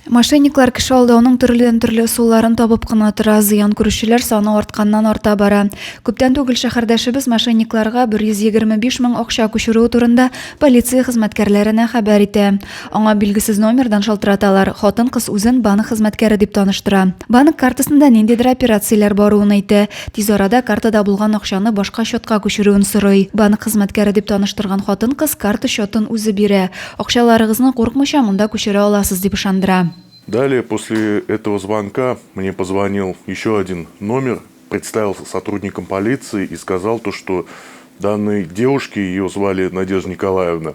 Мошенниклар кеше алдауның төрледән-төрле ысулларын табып кына тора, зыян күрүчеләр саны артканнан-арта бара. Күптән түгел шәһәрдәшебез мошенникларга 125 мең акча күчерүе турында полиция хезмәткәрләренә хәбәр итә. Аңа билгесез номердан шалтыраталар, хатын-кыз үзен банк хезмәткәре дип таныштыра. Банк картасында ниндидер операцияләр баруын әйтә, тиз арада картада булган акчаны башка счетка күчерүен сорый. Банк хезмәткәре дип таныштырган хатын-кыз карта счетын үзе бирә. Акчаларыгызны куркмыйча монда күчерә аласыз, дип ышандыра. Далее, после этого звонка, мне позвонил еще один номер, представился сотрудником полиции и сказал то, что данной девушке, ее звали Надежда Николаевна,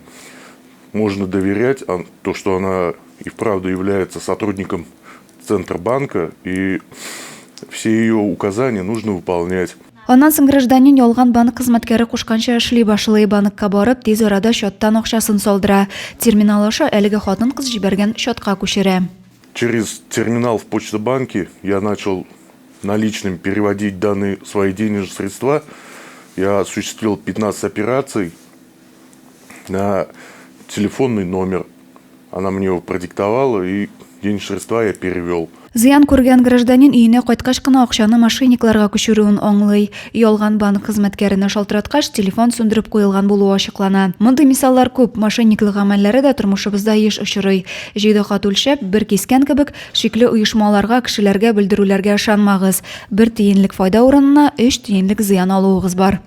можно доверять, то, что она и вправду является сотрудником Центробанка, и все ее указания нужно выполнять. Аннан соң гражданин ялган банк хезмәткәре кушканча эшли башлый, банкка барып, тиз арада счеттан акчасын салдыра. Терминал аша әлеге хатын-кыз җибәргән счетка күчерә. Через терминал в Почта банке я начал наличными переводить данные свои денежные средства. Я осуществил 15 операций на телефонный номер. Она мне его продиктовала, и денежные средства я перевел. Зыян күргән гражданин өенә кайткач кына акчаны мошенникларга күчерүен аңлый. Ялган банк хезмәткәренә шалтыраткач, телефон сүндереп куелган булуы ачыклана. Мондый мисаллар күп, мошенниклык гамәлләре дә тормышыбызда еш очрый. Җиде кат үлчәп, бер кискән кебек, шикле оешмаларга, кешеләргә белдерүләргә ышанмагыз. Бер тиенлек файда урынына өч тиенлек зыян алуыгыз бар.